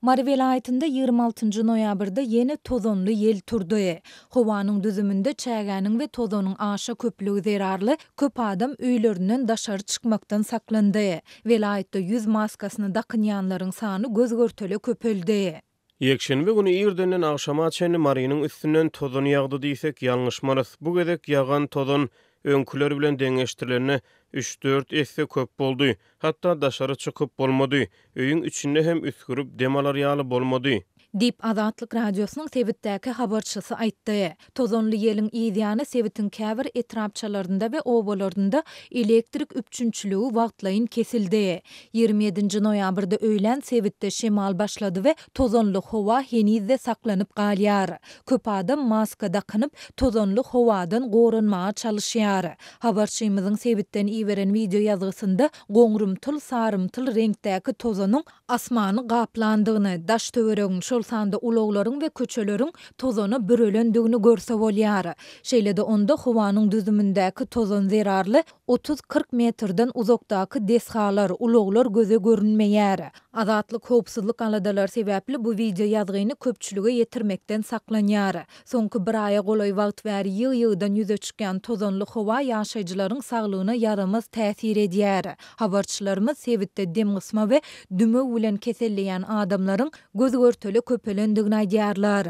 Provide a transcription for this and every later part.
Mary welaýatynda 26 noýabrda ýene tozanly ýel turdy. Howanyň düzüminde çägäniň we tozanyň aşa köplügi zerarly köp adam öýlerinden daşary çykmakdan saklandy. Welaýatda ýüz maskasyny dakynýanlaryň sany göz-görtele köpeldi. Ýekşenbe güni irdenden agşama çenli Marynyň üstünden tozan ýagdy diýsek ýalňyşmarys. Bu gezek ýagan tozan öňküler bilen deňeşdirilende üç-dört esse köp boldy. Hatda daşary çykyp bolmady. Öýüň içinde hem üsgürip dem alar ýaly bolmady. Diýip, Azatlyk Radiosynyň sebitdäki habarçysy aýtdy. Tozanly ýeliň yzýany sebitiň käbir etrapçalarynda we obalarynda elektrik üpjünçiligi wagtlaýyn kesildi. 27-nji noýabrda öýlän sebitde şemal başlady we tozanly howa heniz-de saklanyp galýar. Köp adam maska dakynyp, tozanly howadan goranmaga çalyşýar. Habarçymyzyň sebitden iberen wideoýazgysynda goňrumtyl-sarymtyl reňkdäki tozanyň asmany gaplandygyny, daş-töweregiň, şol sanda ulaglaryň we köçeleriň tozana bürelendigini görse bolýar. Şeýle-de onda howanyň düzümindäki tozan zerarly 30-40 metrden uzakdaky desgalar, ulaglar göze görünmeýär. Azatlyk howpsuzlyk aladalary sebäpli bu wideoýazgyny köpçülige ýetirmekden saklanýar. Soňky bir aýa golaý wagt bäri ýygy-ýygydan ýüze çykýan tozanly howa ýaşaýjylaryň saglygyna ýaramaz täsir edýär. Habarçylarymyz sebitde demgysma we dümew bilen keselleýän adamlaryň göz-görtele köpelendigini aýdýarlar.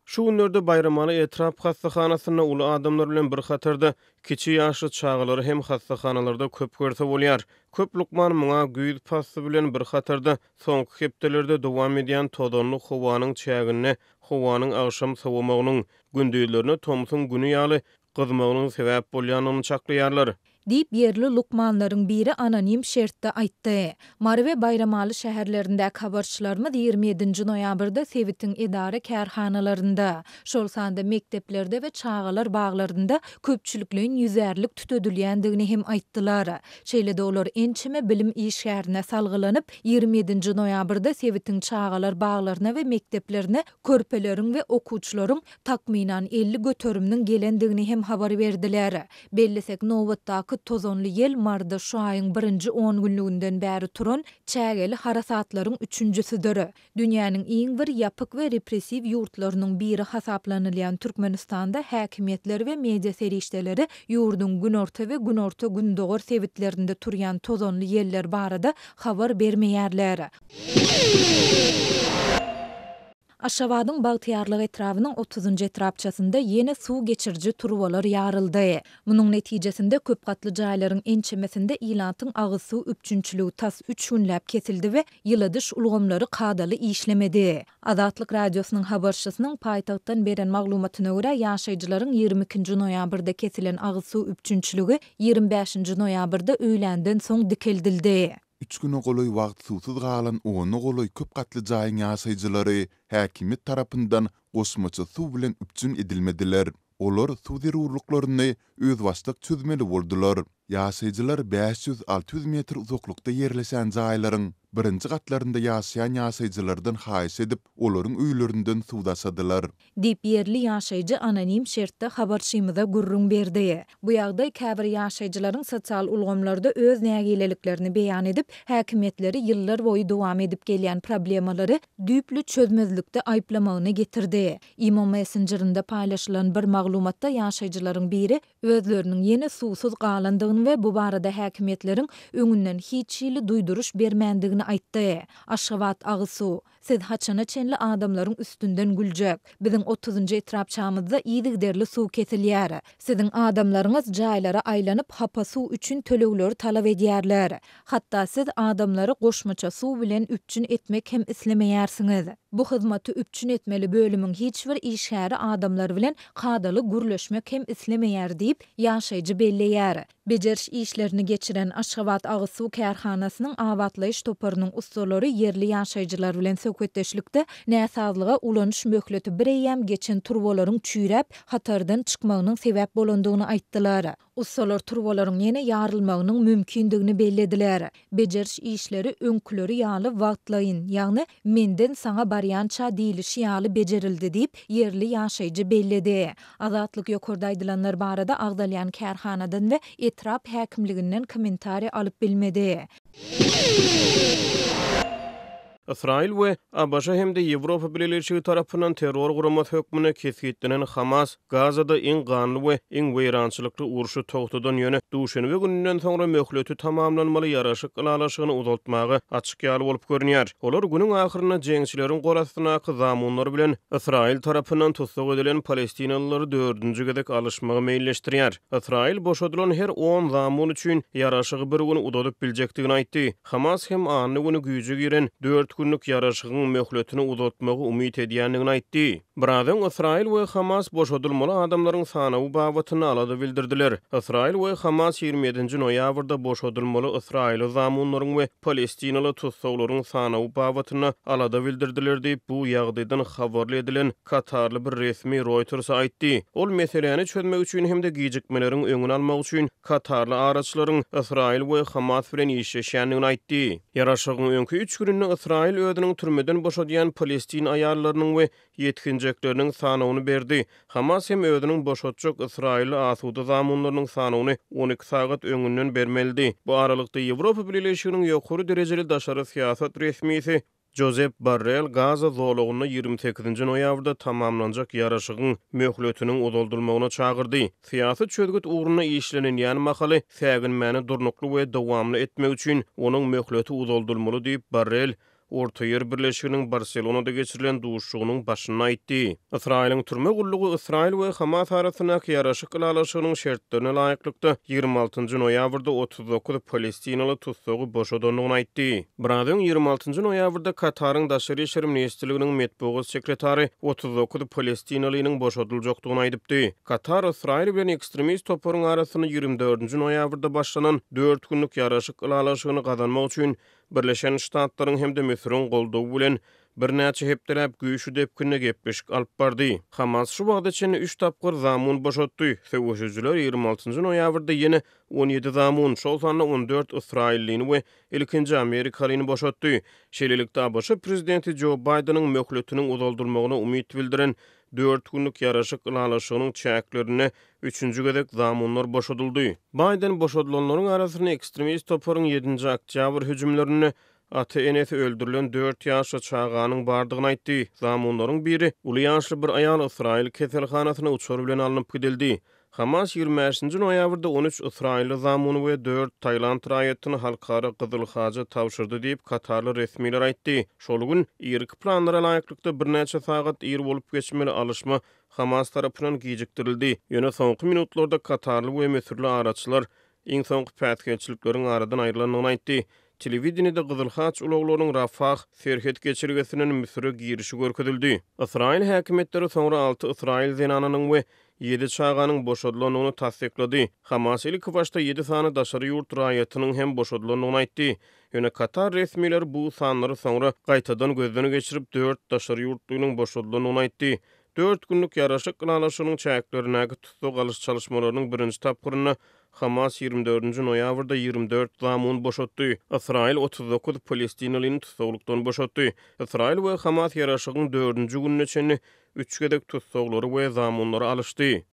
Şu günlerde Baýramaly etrap hassahanasynda uly adamlar bilen bir hatarda kiçi ýaşly çagalary hem hassahanalarda köp görse bolýar. Köp lukman muňa güýz pasly bilen bir hatarda soňky hepdelerde dowam edýän tozanly howanyň çäginde howanyň agşam sowamagynyň, gündizlerine tomsuň güni ýaly gyzmagynyň sebäp bolýandygyny çaklaýarlar. Diýip, ýerli lukmanlaryň biri anonim şertde aýtdy. Mary we Baýramaly şäherlerindäki habarçylarymyz 27-nji noýabrda sebitiň edara-kärhanalarynda, şol sanda mekdeplerde we çagalar baglarynda köpçülikleýin ýüzärlik tütedilýändigini hem aýtdylar. Şeýle-de olar ençeme bilim işgärine salgylanyp, 27-nji noýabrda sebitiň çagalar baglaryna we mekdeplerine körpeleriň we okuwçylaryň takmynan 50 göteriminiň gelendigini hem habar berdiler. Bellesek, nobatdaky tozanly ýel Maryda şu aýyň birinji on günlüginden bäri turan çägeli harasatlaryň üçünjisidir. Dünýäniň iň bir ýapyk we repressiw ýurtlarynyň biri hasaplanylýan Türkmenistanda häkimiýetler we media serişdeleri ýurduň günorta we günorta-gündogar sebitlerinde turýan tozanly ýeller barada habar bermeýärler. Aşgabadyň Bagtyýarlyk etrabynyň otuzynjy etrapçasynda ýene suw geçiriji turbalar ýaryldy. Munuň netijesinde köp gatly jaýlaryň ençemesinde ilatyň agyz suw üpjünçiligi tas üç günläp kesildi we ýyladyş ulgamlary kadaly işlemedi. Azatlyk Radiosynyň habarçysynyň paýtagtdan beren maglumatyna görä, ýaşaýjylaryň 22 nji noýabrda kesilen agyz suw üpjünçiligi 25 nji noýabrda öýländen soň dikeldildi. Üç güne golaý wagt suwsuz galan ona golaý köp gatly jaýyň ýaşaýjylary häkimiýet tarapyndan goşmaça suw bilen üpjün edilmediler. Olar suw zerurlyklaryny özbaşdak çözmeli boldular. Ýaşaýjylar 500-600 metr uzaklykda ýerleşen jaýlaryň birinji gatlarynda ýaşaýan ýaşaýjylardan haýyş edip, olaryň öýlerinden suw daşadylar. Diýip, ýerli ýaşaýjy anonim şertde habarçymyza gürrüň berdi. Bu ýagdaý käbir ýaşaýjylaryň sosial ulgamlarda öz nägileliklerini beýan edip, häkimiýetleri ýyllarboýy dowam edip gelýän problemalary düýpli çözmezlikde aýyplamagyna getirdi. Imo messenjerinde paýlaşylan bir maglumatda ýaşaýjylaryň biri özleriniň ýene suwsuz galandygyny we bu barada häkimiýetleriň öňünden hiç hili duýduryş bermändigini aýtdy. Aşgabat agyz suw. Siz haçana çenli adamlaryň üstünden güljek? Biziň otuzynjy etrapçamyzda yzygiderli suw kesilýär. Siziň adamlaryňyz jaýlara aýlanyp hapa suw üçin tölegleri talap edýärler. Hatda siz adamlary goşmaça suw bilen üpjün etmek hem islemeýärsiňiz. Bu hyzmaty üpjün etmeli bölümiň hiç bir işgäri adamlar bilen kadaly gürleşmek hem islemeýär diýip, ýaşaýjy belleýär. Bejeriş işlerini geçiren Aşgabat agyz suw kärhanasynyň abatlaýyş toparynyň ussalary ýerli ýaşaýjylar bilen söhbetdeşlikde näsazlyga ulanyş möhleti bireýýäm geçen turbalaryň çüýräp, hatardan çykmagynyň sebäp bolandygyny aýtdylar. Ussalar turbalaryň ýene ýarylmagynyň mümkindigini bellediler. Bejeriş işleri öňküleri ýaly wagtlaýyn, ýagny menden saňa barýança diýlişi ýaly bejerildi diýip, ýerli ýaşaýjy belledi. Azatlyk ýokarda aýdylanlar barada agzalýan kärhanadan we etrap häkimliginden kommentariý alyp bilmedi. Ysraýyl we ABŞ hem-de Ýewropa Bileleşigi tarapyndan terror guramasy hökmünde kesgitlenen Hamas Gazada iň ganly we iň weýrançylykly urşy togtadan ýöne duşenbe gününden soňra möhleti tamamlanmaly ýaraşyk ylalaşygyny uzaltmaga açyk ýaly bolup görünýär. Olar günüň ahyrynda jeňçileriň gol astyndaky zamunlar bilen Ysraýyl tarapyndan tussag edilen palestinalylary dördünji gezek alyşmagy meýilleşdirýär. Ysraýyl boşadylan her on zamun üçin ýaraşygy bir gün uzadyp biljekdigini aýtdy. Hamas hem anna güni güýje giren dört günlük ýaraşygyň möhletini uzaltmagy umyt edýändigini aýtdy. Biraz öň Ysraýyl we Hamas boşadylmaly adamlaryň sanawy babatynda alada bildirdiler. Ysraýyl we Hamas 27-nji noýabrda boşadylmaly ysraýylly zamunlaryň we palestinaly tussaglaryň sanawy babatynda alada bildirdiler diýip, bu ýagdaýdan habarly edilen katarly bir resmi Reuters-a aýtdy. Ol meseläni çözmek üçin hem-de gijikmeleriň öňüni almak üçin katarly araçylaryň Ysraýyl we Hamas bilen işleşýändigini aýtdy. Ýaraşygyň öňki üç gününde Ysraýyl özüniň türmeden boşadýan palestin aýallarynyň we ýetginjekleriniň sanawyny berdi. Hamas hem özüniň boşatjak ysraýylly asuda zamunlarynyň sanawyny 12 sagat öňünden bermelidi. Bu aralykda, Ýewropa Bileleşiginiň ýokary derejeli daşary syýasat resmisi Jozep Borrell Gaza zolagynda 28-nji noýabrda tamamlanjak ýaraşygyň möhletiniň uzaldylmagyna çagyrdy. Syýasy çözgüt ugrunda işlenilýän mahaly säginmäni durnukly we dowamly etmek üçin onuň möhleti uzaldylmaly diýip, Borrell Ortaýer Birleşiginiň Barselonada geçirilen duşuşygynyň başynda aýtdy. Ysraýylyň türme gullugy Ysraýyl we Hamas arasyndaky ýaraşyk ylalaşygynyň şertlerine laýyklykda, 26-njy noýabrda 39 palestinaly tussagy boşadandygyny aýtdy. Biraz öň, 26-njy noýabrda Kataryň Daşary işler ministrliginiň metbugat sekretary 39 palestinalynyň boşadyljakdygyny aýdypdy. Katar Ysraýyl bilen ekstremist toparyň arasynda 24-nji noýabrda başlanan dört günlük ýaraşyk ylalaşygyny gazanmak üçin Birleşen Ştatlaryň hem-de Müsüriň goldawy bilen birnäçe hepdeläp güýçli depginde gepleşik alyp bardy. Hamas şu wagta çenli üç tapgyr zamun boşatdy. Söweşijiler 26-njy noýabrda ýene 17 zamun, şol sanda 14 ysraýyllyny we ilkinji amerikalyny boşatdy. Şeýlelikde, ABŞ prezidenti Jo Baýdeniň möhletiniň uzaldylmagyna umyt bildiren dört günlük ýaraşyk ylalaşygynyň çäklerinde üçünji gezek zamunlar boşadyldy. Baýden boşadylanlaryň arasynda ekstremist toparyň ýedinji oktýabr hüjümlerinde ata-enesi öldürilen dört ýaşly çaganyň bardygyny aýtdy. Zamunlaryň biri, uly ýaşly bir aýal ysraýyl keselhanasyna uçar bilen alnyp gidildi. Hamas 25-nji noýabrda 13 ysraýylly zamuny we dört tailand raýatyny Halkara Gyzyl Haja tabşyrdy diýip, katarly resmiler aýtdy. Şol gün, irki planlara laýyklykda birnäçe sagat ir bolup geçmeli alyşma Hamas tarapyndan gijikdirildi. Ýöne soňky minutlarda katarly we müsürli araçylar iň soňky päsgelçilikleriň aradan aýrylandygyny aýtdy. Telewideniýede Gyzyl Haç ulaglarynyň Rafah serhet geçelgesinden Müsüre girişi görkezildi. Ysraýyl häkimiýetleri soňra alty ysraýyl zenanynyň we ýedi çaganyň boşadylandygyny tassyklady. Hamas ilkibaşda ýedi sany daşary ýurt raýatynyň hem boşadylandygyny aýtdy. Ýöne katar resmileri bu sanlary soňra gaýtadan gözden geçirip, dört daşary ýurtlynyň boşadylandygyny aýtdy. Dört günlük ýaraşyk ylalaşygynyň çäklerindäki tussag alyş-çalyşmalarynyň birinji tapgyrynda Hamas 24-nji noýabrda 24 zamun boşatdy, Ysraýyl 39 palestinalyny tussaglykdan boşatdy. Ysraýyl we Hamas ýaraşygyň dördünji gününe çenli üç gezek tussaglary we zamunlary alyşdy.